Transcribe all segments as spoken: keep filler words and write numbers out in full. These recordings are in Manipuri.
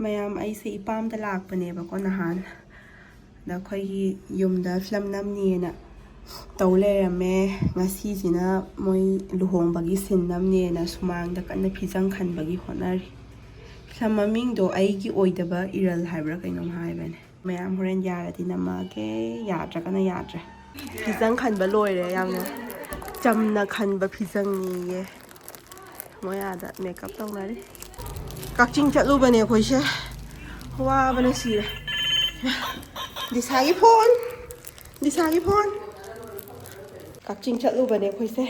ꯃꯌꯥꯝ, ꯑꯩꯁꯦ ꯏꯄꯥꯝꯗ ꯂꯥꯛꯄꯅꯦꯕꯀꯣ ꯅꯍꯥꯟ꯫ ꯑꯗ ꯑꯩꯈꯣꯏꯒꯤ ꯌꯨꯝꯗ ꯐꯤꯂꯝ ꯅꯝꯅꯤꯅ ꯇꯧ ꯂꯩꯔꯝꯃꯦ꯫ ꯉꯁꯤꯁꯤꯅ ꯃꯣꯏ ꯂꯨꯍꯣꯡꯕꯒꯤ ꯁꯤꯟ ꯅꯝꯅꯦꯅ ꯁꯨꯃꯥꯡꯗ ꯀꯟꯅ ꯐꯤꯖꯪ ꯈꯟꯕꯒꯤ ꯍꯣꯠꯅꯔꯤ꯫ ꯐꯤꯂꯝ ꯃꯃꯤꯡꯗꯣ ꯑꯩꯒꯤ ꯑꯣꯏꯗꯕ ꯏꯔꯜ ꯍꯥꯏꯕ꯭ꯔꯥ ꯀꯩꯅꯣꯝ ꯍꯥꯏꯕꯅꯦ꯫ ꯃꯌꯥꯝ, ꯍꯣꯔꯦꯟ ꯌꯥꯔꯗꯤ ꯅꯝꯃꯛꯑꯒꯦ, ꯌꯥꯗ꯭ꯔꯒꯅ ꯌꯥꯗ꯭ꯔꯦ꯫ ꯐꯤꯖꯪ ꯈꯟꯕ ꯂꯣꯏꯔꯦ꯫ ꯌꯥꯝꯅ ꯆꯝꯅ ꯈꯟꯕ ꯐꯤꯖꯪꯅꯤꯌꯦ꯫ ꯃꯣꯏ ꯑꯥꯗ ꯃꯦꯀꯞ ꯇꯧꯅꯔꯤ꯫ ꯀꯛꯆꯤꯡ ꯆꯠꯂꯨꯕꯅꯦ ꯑꯩꯈꯣꯏꯁꯦ꯫ ꯋꯥꯕꯅ ꯁꯤꯔꯦ꯫ ꯗꯤꯁꯥꯒꯤ ꯐꯣꯟ꯫ ꯗꯤꯁꯥꯒꯤ ꯐꯣꯟ꯫ ꯀꯛꯆꯤꯡ ꯆꯠꯂꯨꯕꯅꯦ ꯑꯩꯈꯣꯏꯁꯦ꯫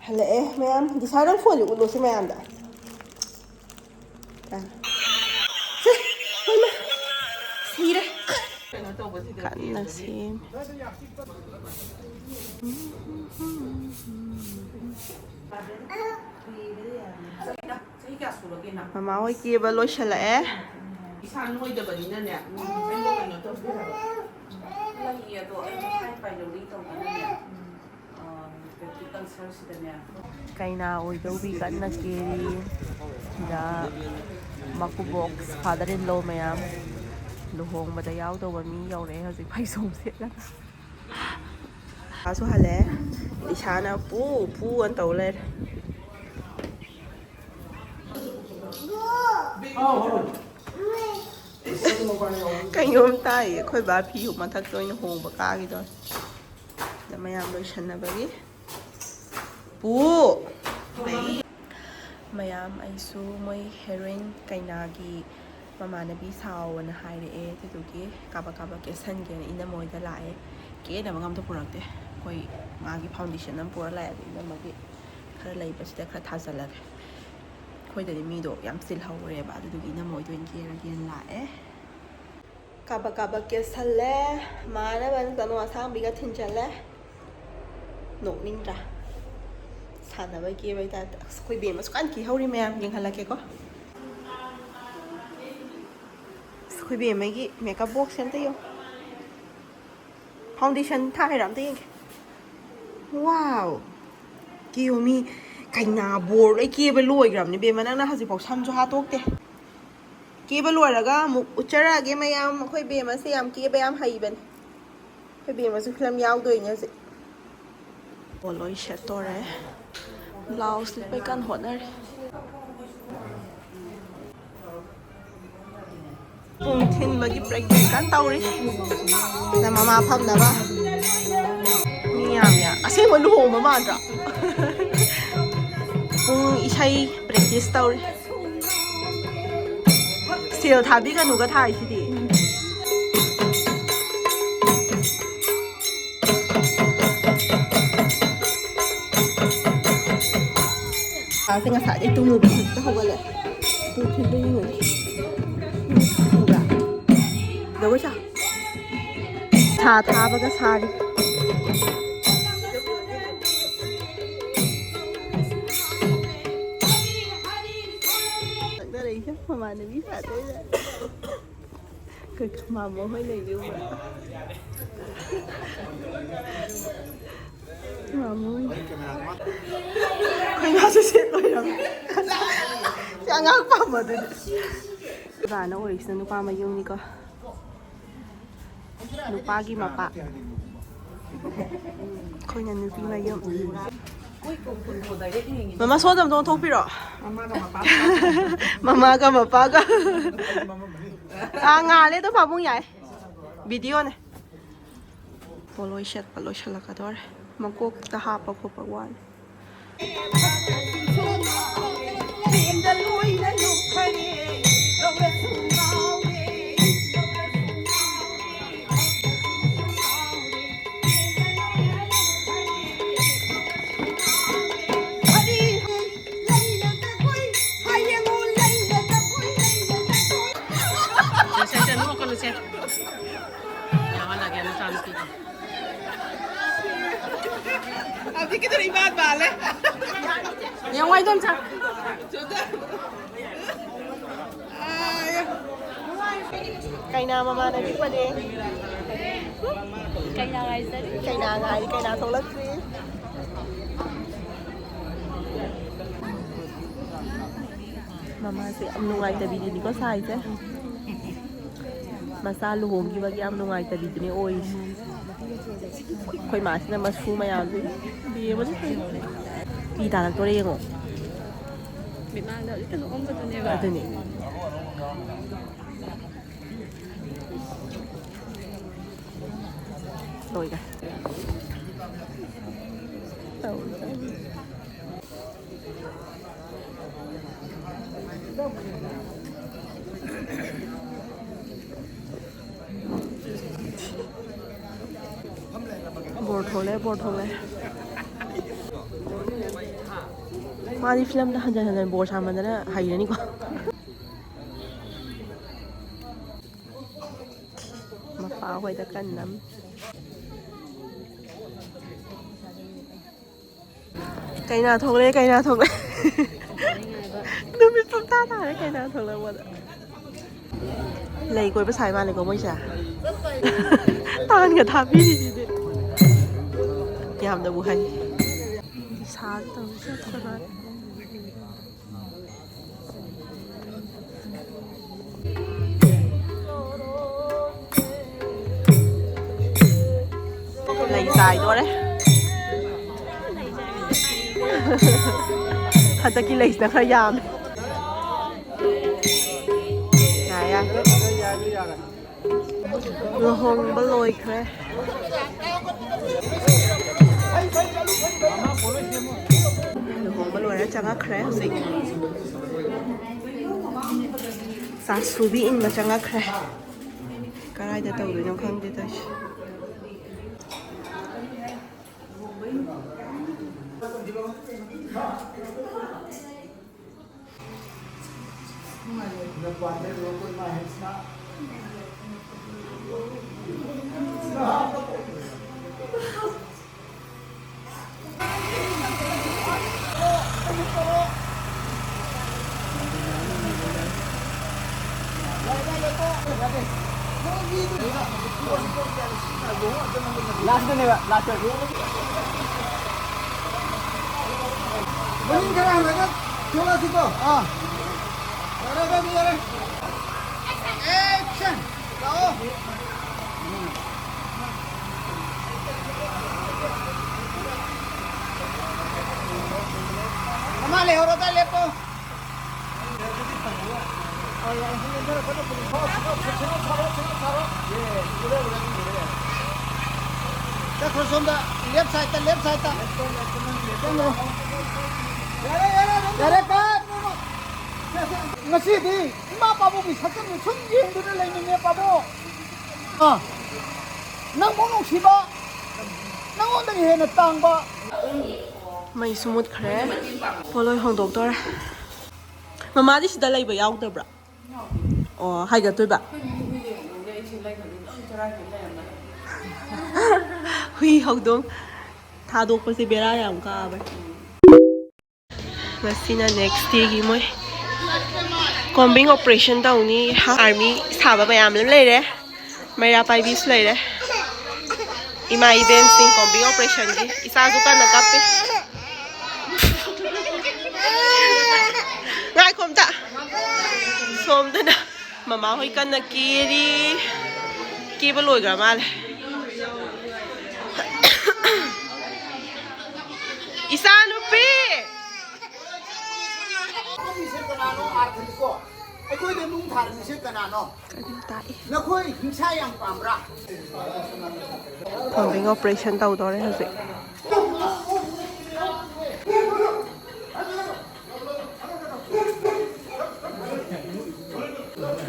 ꯍꯜꯂꯛꯑꯦ ꯃꯌꯥꯝ꯫ ꯗꯤꯁꯥ, ꯅꯪ ꯐꯣꯟꯁꯦ ꯎꯠꯂꯣꯁꯦ ꯃꯌꯥꯝꯗ꯫ ꯁꯦ, ꯍꯩꯃꯥ, ꯁꯤꯔꯦ꯫ ꯀꯟꯅ ꯁꯦꯝꯃꯤ꯫ ꯃꯃꯥ ꯍꯣꯏ ꯀꯦꯕ ꯂꯣꯏꯁꯤꯜꯂꯛꯑꯦ꯫ ꯏꯁꯥ ꯅꯣꯏꯗꯕꯅꯤꯅꯅꯦ, ꯑꯩꯗꯣ ꯀꯩꯅꯣ ꯇꯧꯗꯦ ꯍꯥꯏꯕ꯫ ꯂꯩꯌꯦ, ꯑꯗꯣ ꯑꯩꯗꯣ ꯍꯥꯏ ꯄꯥꯏ ꯂꯧꯔꯤ ꯇꯧꯗꯅꯅꯦ, ꯑ, ꯄꯦꯞꯇꯤꯛ ꯑꯜꯁꯔꯁꯤꯗꯅꯦ꯫ ꯀꯩꯅꯥ ꯑꯣꯏꯗꯧꯕꯤ ꯀꯟꯅ ꯀꯦꯔꯤ꯫ ꯁꯤꯗ ꯃꯀꯨꯕꯣꯛ, ꯐꯥꯗꯔ ꯏꯟ ꯂꯣ ꯃꯌꯥꯝ, ꯂꯨꯍꯣꯡꯕꯗ ꯌꯥꯎꯗꯧꯕ ꯃꯤ ꯌꯧꯔꯛꯑꯦ ꯍꯧꯖꯤꯛ ꯐꯩꯖꯣꯝ ꯁꯦꯠꯂꯒ꯫ ꯃꯥꯁꯨ ꯍꯜꯂꯛꯑꯦ꯫ ꯏꯁꯥꯅ ꯄꯨ ꯄꯨ ꯑꯅ ꯇꯧ ꯂꯩꯔꯦ꯫ ꯀꯩꯅꯣꯝ ꯇꯥꯏꯌꯦ꯫ ꯑꯩꯈꯣꯏ ꯕꯥ ꯐꯤ ꯃꯊꯛꯇ ꯑꯣꯏꯅ ꯍꯣꯡꯕ ꯀꯥꯈꯤꯗꯣꯔꯦ꯫ ꯑꯗ ꯃꯌꯥꯝ ꯂꯣꯏꯁꯟꯅꯕꯒꯤ꯫ ꯄꯨ! ꯃꯌꯥꯝ, ꯑꯩꯁꯨ ꯃꯣꯏ ꯍꯦꯔꯣꯏꯟ ꯀꯩꯅꯥꯒꯤ ꯃꯃꯥꯟꯅꯕꯤ ꯁꯥꯎꯑꯣꯅ ꯍꯥꯏꯔꯛꯑꯦ꯫ ꯑꯗꯨꯗꯨꯒꯤ ꯀꯥꯕꯛ ꯀꯥꯕꯛ ꯀꯦꯁꯟꯒꯦꯅ ꯏꯅꯝꯃ ꯍꯣꯏꯗ ꯂꯥꯛꯑꯦ꯫ ꯀꯦꯅꯕꯒ ꯑꯝꯇ ꯄꯨꯔꯛꯇꯦ꯫ ꯑꯩꯈꯣꯏ ꯃꯥꯒꯤ ꯐꯥꯎꯟꯗꯦꯁꯟ ꯑꯃ ꯄꯨꯔ ꯂꯥꯛꯑꯦ꯫ ꯑꯗꯨ ꯏꯅꯝꯃꯒꯤ ꯈꯔ ꯂꯩꯕꯁꯤꯗ ꯈꯔ ꯊꯥꯖꯜꯂꯒꯦ꯫ ꯑꯩꯈꯣꯏꯗꯗꯤ ꯃꯤꯗꯣ ꯌꯥꯝ ꯆꯤꯜꯍꯧꯔꯦꯕ꯫ ꯑꯗꯨꯗꯨꯒꯤ ꯏꯅꯝꯃ ꯍꯣꯏꯗ ꯑꯣꯏꯅ ꯀꯦꯔꯒꯦꯅ ꯂꯥꯛꯑꯦ꯫ ꯀꯥꯕꯛ ꯀꯥꯕꯛ ꯀꯦꯁꯜꯂꯦ꯫ ꯃꯥꯅ ꯃꯥꯅ ꯇꯅꯨ ꯑꯁꯥꯡꯕꯤꯒ ꯊꯤꯟꯖꯜꯂꯦ꯫ ꯅꯣꯛꯅꯤꯡꯗ꯭ꯔꯥ? ꯁꯥꯟꯅꯕ ꯀꯦꯕꯩ ꯇꯥꯏꯞꯇ꯫ ꯑꯁ, ꯑꯩꯈꯣꯏ ꯕꯦꯝꯃꯁꯨ ꯀꯟꯅ ꯀꯦꯍꯧꯔꯤ ꯃꯌꯥꯝ, ꯌꯦꯡꯍꯜꯂꯛꯀꯦꯀꯣ꯫ ꯑꯁ, ꯑꯩꯈꯣꯏ ꯕꯦꯝꯃꯒꯤ ꯃꯦꯀꯞ ꯕꯣꯛꯁꯁꯦ ꯑꯝꯇ ꯌꯦꯡꯉꯨ꯫ ꯐꯥꯎꯟꯗꯦꯁꯟ ꯊꯥꯏꯔꯥ ꯑꯝꯇ ꯌꯦꯡꯒꯦ꯫ ꯋꯥꯎ! ꯀꯦꯌꯣ ꯃꯤ, ꯀꯩꯅꯥ ꯕꯣꯔ ꯂꯣꯏ ꯀꯦꯕ ꯂꯣꯏꯈ꯭ꯔꯕꯅꯤ ꯕꯦꯝꯃ, ꯅꯪꯅ ꯍꯧꯖꯤꯛꯐꯥꯎ ꯁꯝꯁꯨ ꯍꯥꯠꯇꯣꯛꯇꯦ꯫ ꯀꯦꯕ ꯂꯣꯏꯔꯒ ꯑꯃꯨꯛ ꯎꯠꯆꯔꯛꯑꯒꯦ ꯃꯌꯥꯝ꯫ ꯑꯩꯈꯣꯏ ꯕꯦꯝ ꯑꯁꯦ ꯌꯥꯝ ꯀꯦꯕ ꯌꯥꯝ ꯍꯩꯕꯅꯦ꯫ ꯑꯩꯈꯣꯏ ꯕꯦꯝ ꯑꯃꯁꯨ ꯐꯤꯂꯝ ꯌꯥꯎꯗꯣꯏꯅꯦ ꯍꯧꯖꯤꯛ꯫ ꯑꯣ, ꯂꯣꯏ ꯁꯦꯠꯇꯣꯔꯦ꯫ ꯕ꯭ꯂꯥꯎꯁ ꯂꯤꯠꯄꯩ ꯀꯟꯅ ꯍꯣꯠꯅꯔꯤ꯫ ꯄꯨꯡ ꯊꯤꯟꯕꯒꯤ ꯄ꯭ꯔꯦꯛꯇꯤꯁ ꯀꯟꯅ ꯇꯧꯔꯤ꯫ ꯁꯤꯗ ꯃꯃꯥ ꯐꯝꯅꯕ꯫ ꯃꯤ ꯌꯥꯝ ꯌꯥꯝ꯫ ꯑꯁꯦꯡꯕ ꯂꯨꯍꯣꯡꯕ ꯃꯥꯟꯗ꯭ꯔꯣ? ꯄꯨꯡ ꯏꯁꯩ ꯄ꯭ꯔꯦꯛꯇꯤꯁ ꯇꯧꯔꯤ꯫ ꯁꯦꯜ ꯊꯥꯕꯤꯒꯅꯨꯒ ꯊꯥꯏꯁꯤꯗꯤ꯫ ꯃꯥꯁꯦ ꯉꯁꯥꯏꯗꯩ ꯇꯨꯝꯃꯨꯕ ꯍꯧꯖꯤꯛꯇ ꯍꯧꯒꯠꯂꯦ꯫ ꯇꯨ ꯐꯤꯜꯗ ꯌꯦꯡꯉꯨꯅꯦ꯫ ꯎꯕ꯭ꯔꯥ? ꯖꯒꯣꯏ ꯁꯥ꯫ ꯁꯥ ꯊꯥꯕꯒ ꯁꯥꯔꯤ꯫ ꯅꯛꯅꯔꯛꯏꯁꯦ ꯃꯃꯥꯟꯅꯕꯤ ꯁꯥꯗꯣꯏꯅꯦ꯫ ꯀꯩ ꯃꯥꯃꯣ ꯍꯣꯏ ꯂꯩꯔꯤ ꯎꯕ꯭ꯔꯥ? ꯃꯥꯃꯣ ꯍꯣꯏ꯫ ꯑꯩꯈꯣꯏ ꯃꯥꯁꯨ ꯁꯦꯠ ꯑꯣꯏꯔꯝꯃꯦ꯫ ꯁꯤ ꯑꯉꯥꯡ ꯄꯥꯝꯕ ꯑꯗꯨꯗꯤ꯫ ꯏꯕꯥꯅ ꯑꯣꯏꯔꯤꯁꯤꯅ ꯅꯨꯄꯥ ꯃꯌꯨꯝꯅꯤꯀꯣ꯫ ꯅꯨꯄꯥꯒꯤ ꯃꯄꯥ꯫ ꯑꯩꯈꯣꯏꯅ ꯅꯨꯄꯤ ꯃꯌꯨꯝ꯫ ꯃꯃꯥ, ꯁꯣꯝꯗ ꯑꯝꯇ ꯑꯣꯟꯊꯣꯛꯄꯤꯔꯣ꯫ ꯃꯃꯥꯒ ꯃꯄꯥꯒ꯫ ꯑꯥ, ꯉꯥꯜꯂꯦ ꯑꯗꯣ ꯄꯥꯕꯨꯡ ꯌꯥꯏ꯫ ꯚꯤꯗꯤꯑꯣꯅꯦ꯫ ꯄꯣꯂꯣꯏ ꯁꯦꯠꯄ ꯂꯣꯏꯁꯤꯜꯂꯛꯀꯗꯧꯔꯦ꯫ ꯃꯀꯣꯛꯇ ꯍꯥꯞꯄ ꯈꯣꯠꯄ ꯋꯥꯠꯂꯤ꯫ ꯁꯦ, ꯁꯦ, ꯁꯦ, ꯅꯣꯛꯀꯅꯨꯁꯦ꯫ ꯌꯥꯎꯍꯜꯂꯒꯦ ꯅꯆꯥꯅꯨꯄꯤꯒꯤ꯫ ꯍꯧꯖꯤꯛꯀꯤꯗꯨꯅ ꯏꯃꯥꯟ ꯃꯥꯜꯂꯦ꯫ ꯌꯦꯡꯉꯣ, ꯏꯗꯣꯝꯆꯥ꯫ ꯀꯩꯅꯥ ꯃꯃꯥꯟꯅꯕꯤ ꯄꯔꯦꯡ꯫ ꯀꯩꯅꯥ ꯉꯥꯏꯖꯔꯤ꯫ ꯀꯩꯅꯥ ꯉꯥꯏꯔꯤ, ꯀꯩꯅꯥ ꯊꯣꯛꯂꯛꯇ꯭ꯔꯤ꯫ ꯃꯃꯥꯁꯦ ꯌꯥꯝ ꯅꯨꯡꯉꯥꯏꯇꯕꯤꯗꯨꯅꯤꯀꯣ ꯁꯥꯏꯁꯦ꯫ ꯃꯆꯥ ꯂꯨꯍꯣꯡꯈꯤꯕꯒꯤ ꯌꯥꯝ ꯅꯨꯡꯉꯥꯏꯇꯕꯤꯗꯨꯅꯦ ꯑꯣꯏꯔꯤꯁꯦ꯫ ꯑꯩꯈꯣꯏ ꯃꯥꯁꯤꯅ ꯃꯁꯨ ꯃꯌꯥꯝꯁꯦ ꯕꯦꯝꯃꯅꯤ꯫ ꯄꯤ ꯇꯥꯔꯛꯇꯣꯔꯦ ꯌꯦꯡꯉꯣ꯫ ꯃꯤꯠꯃꯥꯡꯗ ꯍꯧꯖꯤꯛꯇ ꯅꯣꯛꯑꯝꯕꯗꯨꯅꯦꯕ꯫ ꯑꯗꯨꯅꯤ꯫ ꯂꯣꯏꯔꯦ꯫ ꯇꯧꯔꯦ, ꯇꯧꯔꯦ꯫ ꯕꯣꯔ ꯊꯣꯛꯂꯦ, ꯕꯣꯔ ꯊꯣꯛꯂꯦ꯫ ꯃꯥꯗꯤ ꯐꯤꯂꯝꯗ ꯍꯟꯖꯟ ꯍꯟꯖꯟ ꯕꯣꯔ ꯁꯥꯃꯟꯗꯅ ꯍꯩꯔꯅꯤꯀꯣ꯫ ꯃꯄꯥ ꯍꯣꯏꯗ ꯀꯟꯅ꯫ ꯀꯩꯅꯥ ꯊꯣꯛꯂꯦ, ꯀꯩꯅꯥ ꯊꯣꯛꯂꯦ꯫ ꯅꯨꯃꯤꯠ ꯄꯨꯡꯇꯥ ꯇꯥꯔꯦ ꯀꯩꯅꯥ ꯊꯣꯛꯂꯛꯄꯗ꯫ ꯂꯩ ꯀꯣꯏꯕ ꯁꯥꯏ ꯃꯥꯜꯂꯦꯀꯣ ꯃꯣꯏꯁꯦ꯫ ꯇꯥꯟꯒ ꯊꯥꯕꯤꯔꯤꯁꯤꯗꯤ꯫ ꯌꯥꯝꯅꯕꯨ ꯍꯩ꯫ ꯁꯥ ꯇꯧꯔꯤꯁꯦ ꯑꯩꯈꯣꯏ ꯃꯥꯅ꯫ ꯂꯩ ꯆꯥꯏꯗꯣꯔꯦ꯫ ꯍꯟꯗꯛꯀꯤ ꯂꯩꯁꯤꯅ ꯈꯔ ꯌꯥꯝꯃꯦ꯫ ꯌꯥꯔꯦ, ꯌꯥꯔꯦ꯫ ꯂꯨꯍꯣꯡꯕ ꯂꯣꯏꯈ꯭ꯔꯦ꯫ ꯂꯨꯍꯣꯡꯕ ꯂꯣꯏꯔ ꯆꯪꯉꯛꯈ꯭ꯔꯦ ꯍꯧꯖꯤꯛ꯫ ꯆꯥꯁꯨꯕꯤ ꯏꯟꯕ ꯆꯪꯉꯛꯈ꯭ꯔꯦ꯫ ꯀꯗꯥꯏꯗ ꯇꯧꯗꯣꯏꯅꯣ ꯈꯪꯗꯦ ꯇꯧꯔꯤꯁꯦ꯫ ꯂꯥꯁꯇꯅꯦꯕ, ꯂꯥꯁꯇ꯫ ꯃꯅꯤꯡ ꯈꯔ ꯍꯜꯂꯒ ꯊꯣꯛꯂꯛꯑꯁꯤꯀꯣ꯫ ꯑꯥ꯫ ꯌꯥꯔꯦ, ꯌꯥꯔꯦ, ꯌꯥꯔꯦ꯫ ꯑꯦꯛꯁꯟ! ꯂꯥꯛꯑꯣ꯫ ꯃꯃꯥ ꯂꯩꯍꯧꯔꯣꯗ, ꯂꯦꯞꯄꯣ꯫ ꯆꯠꯈ꯭ꯔꯣ ꯁꯣꯝꯗ, ꯂꯦꯐ ꯁꯥꯏꯗꯇ, ꯂꯦꯐ ꯁꯥꯏꯗꯇ꯫ ꯆꯪꯈ꯭ꯔꯣ꯫ ꯌꯥꯔꯦ, ꯌꯥꯔꯦ, ꯑꯗꯨꯝ ꯌꯥꯔꯦ, ꯀꯠ! ꯉꯁꯤꯗꯤ ꯏꯃꯥ ꯄꯥꯕꯨꯡꯒꯤ ꯁꯛꯇꯝꯗꯨ ꯁꯨꯝ ꯌꯦꯡꯗꯨꯅ ꯂꯩꯅꯤꯡꯉꯦ, ꯄꯥꯕꯨꯡ꯫ ꯑꯥ, ꯅꯪꯕꯨ ꯅꯨꯡꯁꯤꯕ, ꯅꯪꯉꯣꯟꯗꯒꯤ ꯍꯦꯟꯅ ꯇꯥꯡꯕ꯫ ꯃꯩꯁꯨ ꯃꯨꯠꯈ꯭ꯔꯦ꯫ ꯄꯣꯠꯂꯣꯏ ꯍꯣꯡꯗꯣꯛꯇꯣꯔꯦ꯫ ꯃꯃꯥꯗꯤ ꯁꯤꯗ ꯂꯩꯕ ꯌꯥꯎꯗꯕ꯭ꯔꯥ? ꯑꯣ, ꯍꯥꯏꯒꯠꯇꯣꯏꯕ꯫ ꯍꯨꯏ ꯍꯧꯗꯣꯡ ꯊꯥꯗꯣꯛꯄꯁꯦ ꯕꯦꯔꯥ ꯌꯥꯝ ꯀꯥꯕꯅꯦ꯫ ꯉꯁꯤꯅ ꯅꯦꯛꯁ ꯗꯦꯒꯤ ꯃꯣꯏ ꯀꯣꯝꯕꯤꯡ ꯑꯣꯄꯔꯦꯁꯟ ꯇꯧꯅꯤ꯫ ꯑꯥꯔꯃꯤ ꯁꯥꯕ ꯃꯌꯥꯝ ꯑꯃ ꯂꯩꯔꯦ꯫ ꯃꯩꯔꯥ ꯄꯥꯏꯕꯤꯁꯨ ꯂꯩꯔꯦ꯫ ꯏꯃꯥ ꯏꯕꯦꯟꯁꯤꯡ ꯀꯣꯝꯕꯤꯡ ꯑꯣꯄꯔꯦꯁꯟꯒꯤ꯫ ꯏꯆꯥꯁꯨ ꯀꯟꯅ ꯀꯞꯄꯤ꯫ ꯉꯥꯏꯈꯣ ꯑꯝꯇ꯫ ꯁꯣꯝꯗꯅ ꯃꯃꯥ ꯍꯣꯏ ꯀꯟꯅ ꯀꯦꯔꯤ꯫ ꯀꯦꯕ ꯂꯣꯏꯈ꯭ꯔ ꯃꯥꯜꯂꯦ꯫ ꯏꯆꯥ ꯅꯨꯄꯤ! ꯃꯤꯁꯦ ꯀꯅꯥꯅꯣ? ꯑꯥꯔꯊꯅꯤꯀꯣ꯫ ꯑꯩꯈꯣꯏꯗ ꯅꯨꯡ ꯊꯥꯔꯝꯃꯤꯁꯦ ꯀꯅꯥꯅꯣ? ꯀꯔꯤ ꯇꯥꯛꯏ? ꯅꯈꯣꯏ ꯍꯤꯡꯁꯥ ꯌꯥꯝ ꯄꯥꯝꯕ꯭ꯔꯥ? ꯀꯣꯝꯕꯤꯡ ꯑꯣꯄꯔꯦꯁꯟ ꯇꯧꯗꯣꯔꯦ ꯍꯧꯖꯤꯛ꯫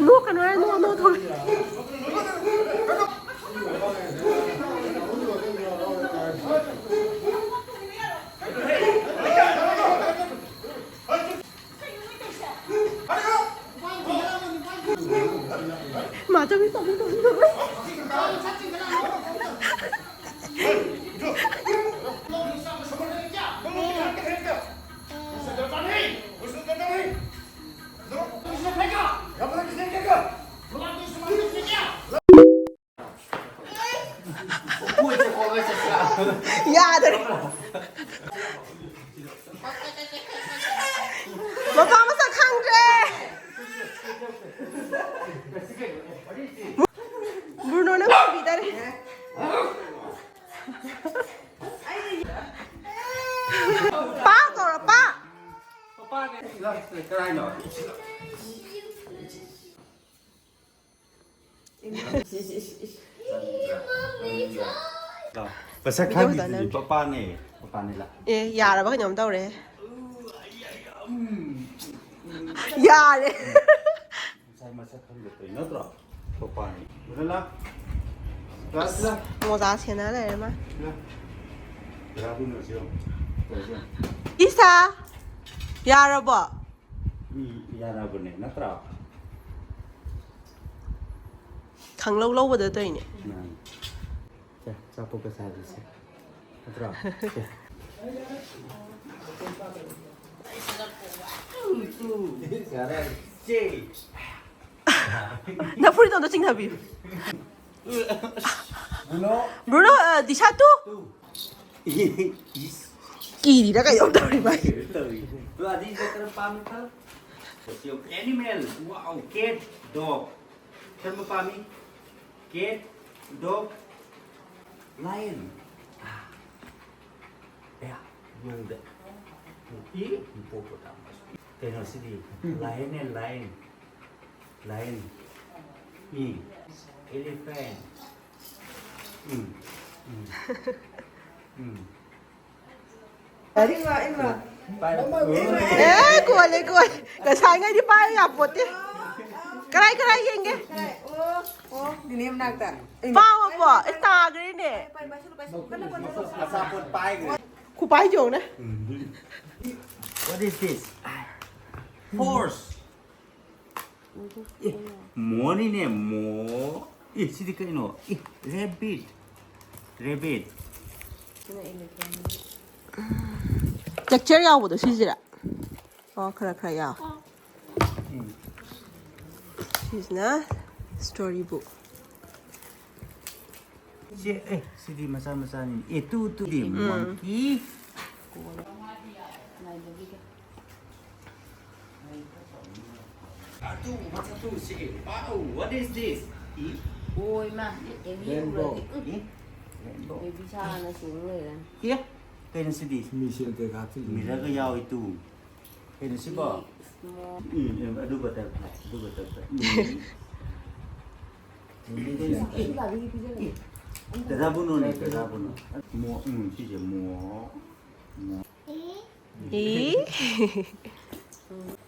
ꯅꯣꯛꯀꯅꯨ ꯍꯥꯏ, ꯅꯣꯛ, ꯅꯣꯛ ꯊꯣꯛꯂꯛꯑꯦ꯫ ꯃꯥ ꯇꯧꯏ, ꯇꯧꯏ, ꯇꯧꯏ, ꯇꯧꯏ꯫ ꯌꯥꯗ꯭ꯔꯦ꯫ ꯃꯄꯥ ꯃꯁꯛ ꯈꯪꯗ꯭ꯔꯦ꯫ ꯕ꯭ꯔꯨꯅꯣꯅ ꯄꯨꯕꯤꯗꯔꯦ꯫ ꯄꯥ ꯀꯧꯔꯣ, ꯄꯥ꯫ ꯄꯄꯥꯅꯦ꯫ ꯀꯔꯥꯏꯅꯣ? ꯃꯁꯛ ꯈꯪꯉꯤꯗꯨꯗꯤ ꯄꯄꯥꯅꯦ꯫ ꯄꯄꯥꯅꯦ ꯂꯥ꯫ ꯑꯦ, ꯌꯥꯔꯕ ꯀꯩꯅꯣꯝ ꯇꯧꯔꯦ꯫ ꯌꯥꯔꯦ꯫ ꯉꯁꯥꯏ ꯃꯁꯛ ꯈꯪꯗꯕ ꯅꯠꯇ꯭ꯔꯣ? ꯄꯄꯥꯅꯤ꯫ ꯂꯥ, ꯂꯥ꯫ ꯀ꯭ꯂꯥꯁ ꯂꯥ꯫ ꯃꯣꯖꯥ ꯁꯦꯟꯅ ꯂꯩꯔꯦ ꯃꯥ꯫ ꯂꯥ꯫ ꯀꯔꯥꯏꯗꯩꯅꯣ ꯁꯤ ꯌꯦꯡꯉꯣ꯫ ꯇꯧꯔꯤꯁꯦ ꯌꯦꯡꯉꯣ꯫ ꯏꯁꯥ! ꯌꯥꯔꯕꯣ? ꯎꯝ, ꯌꯥꯔꯕꯅꯦ, ꯅꯠꯇ꯭ꯔꯥ? ꯈꯪꯂꯧ ꯂꯧꯕꯗ ꯇꯧꯔꯤꯅꯦ꯫ ꯃꯥꯅꯤ꯫ ꯁꯦ, ꯑꯆꯥꯄꯣꯠꯀ ꯆꯥꯁꯤꯁꯦ꯫ ꯅꯠꯇ꯭ꯔꯣ? ꯁꯦ꯫ ꯌꯥꯔꯦ꯫ ꯁꯦ꯫ ꯅꯐꯨꯔꯤꯠꯇꯣ ꯑꯝꯇ ꯆꯤꯡꯊꯕꯤꯌꯨ꯫ ꯕ꯭ꯔꯨꯅꯣ꯫ ꯕ꯭ꯔꯨꯅꯣ, ꯑ, ꯗꯤꯁꯥ ꯇꯨ꯫ ꯇꯨ꯫ ꯀꯤꯔꯤꯔ ꯀꯩꯅꯣꯝ ꯇꯧꯔꯤ ꯃꯥꯏ꯫ ꯇꯧꯔꯤ꯫ ꯇꯨ, ꯑꯗꯤꯁꯦ ꯈꯔ ꯄꯥꯝꯃꯤ ꯈꯔ꯫ Animal, wow, cat, dog꯫ ꯀꯔꯝꯕ ꯄꯥꯝꯃꯤ? Cat, dog, lion. ꯑꯌꯥ, ꯌꯣꯡꯗ꯫ E, hippopotamus꯫ ꯀꯩꯅꯣ ꯁꯤꯗꯤ? Lion and lion. Lion. E, elephant. ꯎꯝ, ꯎꯝ, ꯎꯝ꯫ ꯏꯃꯥ, ꯏꯃꯥ꯫ ꯄꯥꯏ-꯫ ꯑꯦ, ꯀꯣꯜꯂꯦ, ꯀꯣꯜꯂꯦ꯫ ꯉꯁꯥꯏꯉꯩꯗꯤ ꯄꯥꯏꯕ ꯌꯥꯄꯣꯠꯇꯦ꯫ ꯀꯔꯥꯏ, ꯀꯔꯥꯏ ꯌꯦꯡꯒꯦ? ꯑꯣ, ꯑꯣ, ꯅꯦꯅꯦ ꯃꯅꯥꯛꯇ꯫ ꯄꯥꯎ ꯑꯃꯨꯛ꯫ ꯑꯦ, ꯇꯥꯈ꯭ꯔꯦꯅꯦ꯫ ꯄꯥꯏ, ꯄꯥꯏꯁꯜꯂꯨ, ꯄꯥꯏꯁꯜꯂꯨ꯫ ꯀꯟꯅ, ꯀꯟꯅ, ꯀꯟꯅ꯫ ꯑꯆꯥꯄꯣꯠ ꯄꯥꯏꯈ꯭ꯔꯦ꯫ ꯈꯨꯄꯥꯏ ꯌꯦꯡꯉꯨꯅꯦ꯫ What is this? Horse. ꯑꯦ, ꯃꯣꯅꯤꯅꯦ, ꯃꯣ꯫ ꯑꯦ, ꯁꯤꯗꯤ ꯀꯩꯅꯣ? ꯑꯦ, rabbit. Rabbit. Texture ꯌꯥꯎꯕꯗꯣ ꯁꯤꯁꯤꯔꯥ? ꯑꯣ, ꯈꯔ ꯈꯔ ꯌꯥꯎ꯫ ꯎꯝ꯫ ꯁꯤꯁꯤꯅ story book꯫ ꯁꯤ, ꯑꯦ, ꯁꯤꯗꯤ ꯃꯆꯥ ꯃꯆꯥꯅꯤ꯫ ꯑꯦ, ꯇꯨ, ꯇꯨꯗꯤ ꯎꯝ꯫ Monkey. ꯁꯤ, wow, what is this? ꯎꯝ? ꯑꯣꯏ ꯃꯥ, ꯑꯦꯃꯤ ꯔꯦꯟꯕꯣ꯫ ꯎꯔꯗꯤ, ꯎꯝ꯫ ꯎꯝ? ꯔꯦꯟꯕꯣ꯫ ꯕꯦꯕꯤ ꯁꯥꯅ ꯆꯣꯡ ꯂꯩꯔꯅꯤ꯫ ꯑꯦ, ꯀꯩꯅꯣ ꯁꯤꯗꯤ? ꯃꯤꯡꯁꯦꯜ ꯀꯩꯀꯥ ꯍꯥꯞꯆꯤꯜꯂꯤ꯫ ꯃꯤꯔꯔꯒ ꯌꯥꯎꯏ ꯇꯨ꯫ ꯀꯩꯅꯣ ꯁꯤꯕꯣ? ꯎꯝ, ꯎꯝ, ꯑꯗꯨ ꯕꯇꯔꯐ꯭ꯂꯥꯏ, ꯑꯗꯨ ꯕꯇꯔꯐ꯭ꯂꯥꯏ꯫ ꯎꯝ꯫ ꯁꯤ ꯒꯥꯔꯤꯒꯤ ꯄꯤꯖꯔꯒꯦ꯫ ꯗꯗꯥ ꯕꯨꯅꯣꯅꯦ, ꯗꯗꯥ ꯕꯨꯅꯣ꯫ ꯃꯣ-, ꯎꯝ, ꯁꯤꯁꯦ ꯃꯣ-, ꯃꯣ-, ꯏ?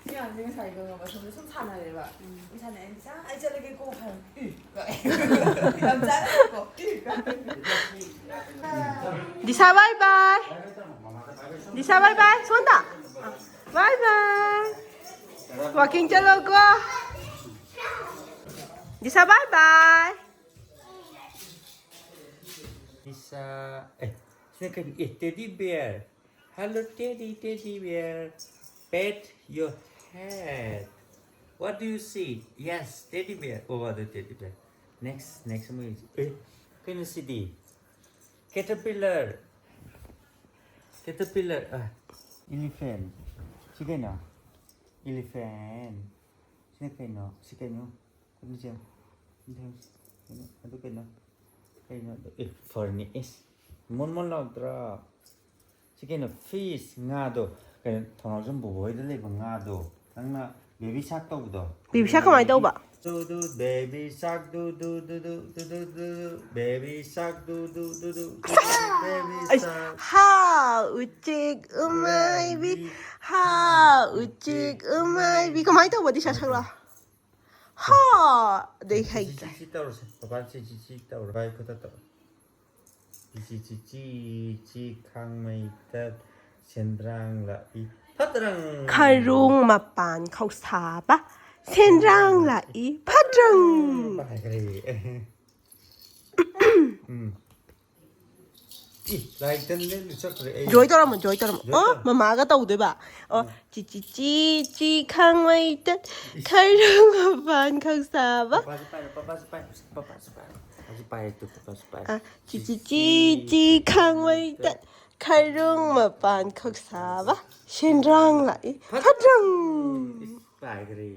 ꯁꯤ ꯑꯉꯥꯡꯁꯦ ꯉꯁꯥꯏ ꯈꯪꯉꯕ, ꯁꯣꯝꯗ ꯁꯨꯝ ꯁꯥꯟꯅꯔꯦꯕ꯫ ꯁꯨꯝ ꯁꯥꯟꯅꯔꯦ, "ꯏꯆꯥ, ꯑꯩ ꯆꯠꯂꯒꯦꯀꯣ" ꯍꯥꯏꯕ꯫ ꯏ ꯀꯥꯏ꯫ ꯌꯥꯝ ꯆꯥꯟꯅꯩꯀꯣ꯫ ꯏ ꯀꯥꯏ꯫ Disha, bye bye꯫ Disha, bye bye꯫ ꯁꯣꯝꯗ꯫ Bye bye꯫ Walking ꯆꯠꯂꯣꯀꯣ꯫ Disha, bye bye꯫ Disha, ꯑꯦ, ꯁꯤꯅ ꯀꯩꯅꯣ? ꯑꯦ, teddy bear꯫ Hello, teddy, teddy bear. Pat your head. What do you see? Yes, teddy bear. Oh, other teddy bear. Next, next ꯑꯃ ꯌꯦꯡꯁꯤ꯫ ꯑꯦ, ꯀꯩꯅꯣ ꯁꯤꯗꯤ? Caterpillar. Caterpillar. ꯑ, elephant. ꯁꯤ ꯀꯩꯅꯣ? Elephant. ꯁꯤꯅ ꯀꯩꯅꯣ? ꯁꯤ ꯀꯩꯅꯣ? ꯀꯩꯅꯣ ꯁꯦ? ꯀꯩꯅꯣ? ꯑꯗꯨ ꯀꯩꯅꯣ? ꯀꯩꯅꯣ ꯑꯗꯨ? ꯑꯦ, furry꯫ ꯏꯁ, ꯃꯣꯟ ꯃꯣꯟ ꯂꯥꯎꯗ꯭ꯔꯥ? ꯁꯤ ꯀꯩꯅꯣ? Fish, ꯉꯥꯗꯣ꯫ ꯀꯩꯅꯣ, ꯊꯧꯅꯥꯎꯖꯝ ꯕꯣꯕꯣ ꯍꯣꯏꯗ ꯂꯩꯕ ꯉꯥꯗꯣ꯫ ꯅꯪꯅ baby shark ꯇꯧꯕꯗꯣ꯫ Baby shark ꯀꯃꯥꯏꯅ ꯇꯧꯕ? ꯗꯨ ꯗꯨ, baby shark ꯗꯨ ꯗꯨ ꯗꯨ ꯗꯨ ꯗꯨ ꯗꯨ ꯗꯨ ꯗꯨ, baby shark ꯗꯨ ꯗꯨ ꯗꯨ ꯗꯨ ꯗꯨ, baby ꯑꯩꯁ, shark꯫ ꯍꯥꯎ, ꯎꯆꯦꯛ ꯎꯃꯥꯏꯕꯤ, ꯍꯥꯎ, ꯎꯆꯦꯛ ꯎꯃꯥꯏꯕꯤ꯫ ꯀꯃꯥꯏꯅ ꯇꯧꯕꯗꯤ ꯁꯥ ꯁꯛꯂꯣ? ꯍꯥ! ꯑꯗꯩ ꯁꯤ, ꯁꯤ, ꯍꯩꯇ꯭ꯔꯦ꯫ ꯁꯤ, ꯁꯤ ꯇꯧꯔꯁꯦ꯫ ꯄꯄꯥ ꯁꯤ, ꯁꯤ, ꯁꯤ ꯇꯧꯔꯣ꯫ ꯚꯥꯏ ꯈꯨꯠꯇ ꯇꯧꯔꯣ꯫ ꯆꯤ, ꯆꯤ, ꯆꯤ, ꯆꯤ, ꯆꯤ, ꯈꯥꯡꯃꯩ ꯇꯠ, ꯁꯦꯟꯗ꯭ꯔꯥꯡ ꯂꯥꯛꯏ꯫ ꯐꯠꯇ꯭ꯔꯪ! ꯈꯔꯨꯡ ꯃꯄꯥꯟ ꯈꯧꯁꯥꯕ, ꯁꯦꯟꯗ꯭ꯔꯥꯡ ꯂꯥꯛꯏ꯫ ꯐꯠꯇ꯭ꯔꯪ! ꯄꯥꯏꯈ꯭ꯔꯦ꯫ ꯎꯝ꯫ ꯏ, ꯂꯥꯏ ꯇꯟ ꯂꯦꯟꯗꯨ ꯆꯠꯈ꯭ꯔꯦ ꯑꯩ꯫ Joy ꯇꯧꯔꯝꯃꯣ, joy ꯇꯧꯔꯝꯃꯣ꯫ Joy ꯑꯣ, ꯇꯧꯔꯝꯃꯣ꯫ ꯃꯃꯥꯒ ꯇꯧꯗꯣꯏꯕ꯫ ꯑꯣ, ꯎꯝ꯫ ꯆꯤ, ꯆꯤ, ꯆꯤ, ꯆꯤ, ꯈꯥꯡꯃꯩ ꯇꯠ, ꯏꯁ꯫ ꯈꯔꯨꯡ ꯃꯄꯥꯟ ꯈꯧꯁꯥꯕ꯫ ꯄꯄꯥꯁꯨ ꯄꯥꯏꯔꯣ, ꯄꯄꯥꯁꯨ ꯄꯥꯏꯔꯣ, ꯄꯄꯥꯁꯨ ꯄꯥꯏꯔꯣ꯫ ꯄꯄꯥꯁꯨ ꯄꯥꯏꯔꯦ ꯇꯨ, ꯄꯄꯥꯁꯨ ꯄꯥꯏꯔꯦ꯫ ꯑ, ꯆꯤ, ꯆꯤ, ꯆꯤ, ꯆꯤ, ꯈꯥꯡꯃꯩ ꯇꯠ, ꯈꯔꯨꯡ ꯃꯄꯥꯟ ꯈꯧꯁꯥꯕ, ꯁꯦꯟꯗ꯭ꯔꯥꯡ ꯂꯥꯛꯏ꯫ ꯐꯠꯇ꯭ꯔꯪ! ꯏꯁ, ꯄꯥꯏꯈ꯭ꯔꯦ꯫